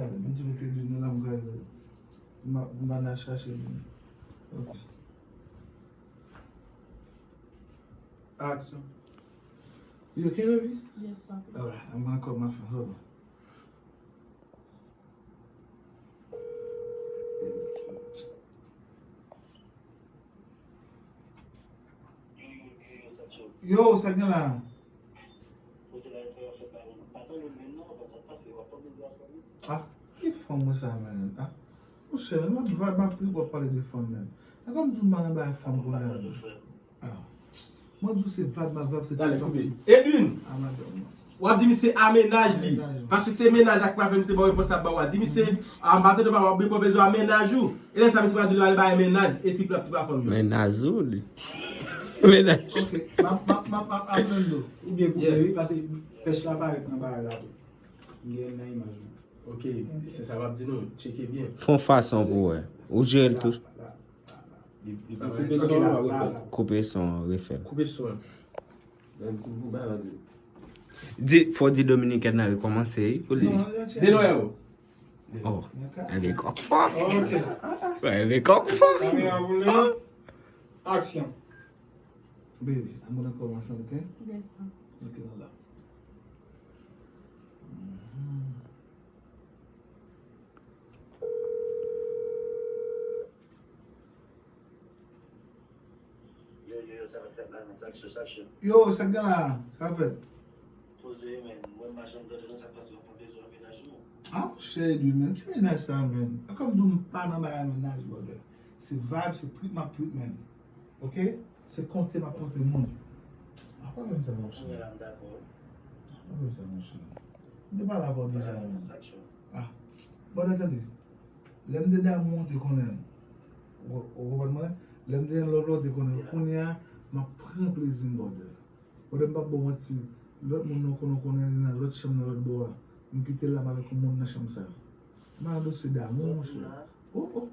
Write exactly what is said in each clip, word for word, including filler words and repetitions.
Vin tou mete di nan la, m ka, m pa nan chache moun. Ok. Action. You okay, baby? Yes, papi. Alright, I'm gonna call my friend. Hold on. Yo, sa gen la? Ah, ki fanm mwen sa, man? Ah, monchè, m ap vibe, m ap trip, w ap pale de fanm, man. E kòm di w m pa nan bagay fanm kounye a, man. Ah. Mwen di w se vibe, m ap vibe, se tout tan. Dale, koupe. Edwin! Ah, madanm mwen. W ap di misye a mennaj li. Mennaj, wi. Paske se mennaj ak pa fè misye ba w repons ap ba w a. Di misye, ah, m pa tande papa, w ap bezwen a mennaj ou. E lè sa misye pral di l ale bay mennaj, e trip l ap trip a fanm yo. Mennaj ou li. Mennaj. Ok, m ap, m ap, m ap, m ap, m ap aprann nou. Ou byen koupe, wi, paske pèch la parèt nan bagay la tou. M gen nan imaj la. Ok, se sa m ap di nou, tcheke byen. Fè yon fason pou wè. Ou jere l tou. Li, li pa koupe son an, w ap refè l. Koupe son an, refè l. Koupe son an. Di, fò di Dominikèn nan rekòmanse, wi, pou li. Denwè o. Oh, e gen kòk fò. Ok. Wè, e gen kòk fò. Kamera boule. Ah. Action. Baby, I'm gonna call my friend, okay? Yes, pa. Ok, my love. Mhm. Yo, yo, yo, sa k ap fèt la, man? Sa k sou, sa k cho? Yo, sa k gen la? Sa k ap fèt? Poze, man. Mwen, m pa janm tande nan sa k pase, w ap bezwen mennaj ou, non? Ah, monchè, Edwin, man. Ki mennaj sa, man? Ankò m di w m pa nan bagay mennaj, brother. Se vibe, se trip m ap trip, man. Ok? Se konte m ap konte moun. Ah, pa fè m sa, monchè. Kounye a la, m dakò. Pa fè m sa, monchè. M te pale avè w deja, man. Sa k cho? Ah. Brother, tande. Lè m te damou, w te konnen. Ou, ou konprann mwen? Lè m te nan love la, w te konnen. Kounye a, m ap pran plezi m, brother. Brother, m p ap ba w manti. Lòt moun nan konnen, w konnen li nan lòt chanm nan lòt bò a. M kite l la, m avèk yon moun nan chanm sa. M pa nan dosye damou, monchè. Oh, oh.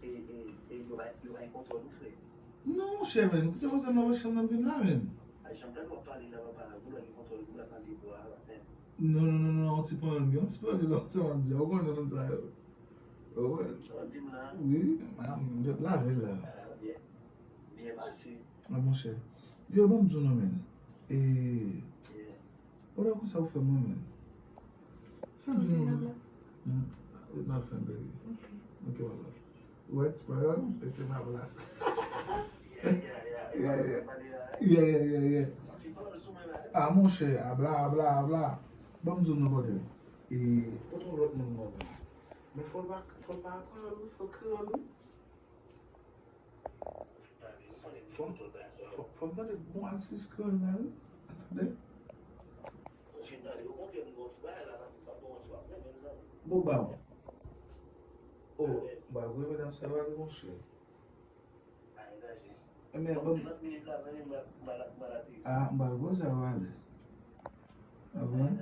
E, e, e yo bay, yo bay kontwòl ou, frè? Non, monchè, men. Kite konsa nan lòt chanm nan vin la, men. Ay, janm tande w ap pale la, papa, ou la gen kontwòl, ou la tande vwa a, men. Non, non, non, non, yon ti pale, yon ti pale la, sa m ap di a, ou konnen moun sa yo. Ou wè? Sa w di m la? Wi, m ap lave l la. Ah, byen. Byen pase. Ah, monchè. Yo, ban m di w non, men. E, yeah. Pandan konsa ou fè mwen, men. Fè m jwenn yon. Hmm, wi, m ap fè m, baby. Ok. Ok, my love. Wè, ti pale, e te ma plas. Yeah, yeah, yeah. Yeah, yeah. Yeah, yeah, yeah, yeah. Ah, monchè, a bla, a bla, a bla. Ban m di w non, brother. E, kote yon lòt moun non, men. Men fò l pa, fò l pa kreyòl, wi, fò l kreyòl, wi. Fò m, fò, fò m tande bon atis kreyòl la, wi. Tande. Bon, ba w. Oh, ba w, wi, medam sa yo ale, monchè. Ebyen, bon. Ah, m ba w, sa yo ale. Ah bon?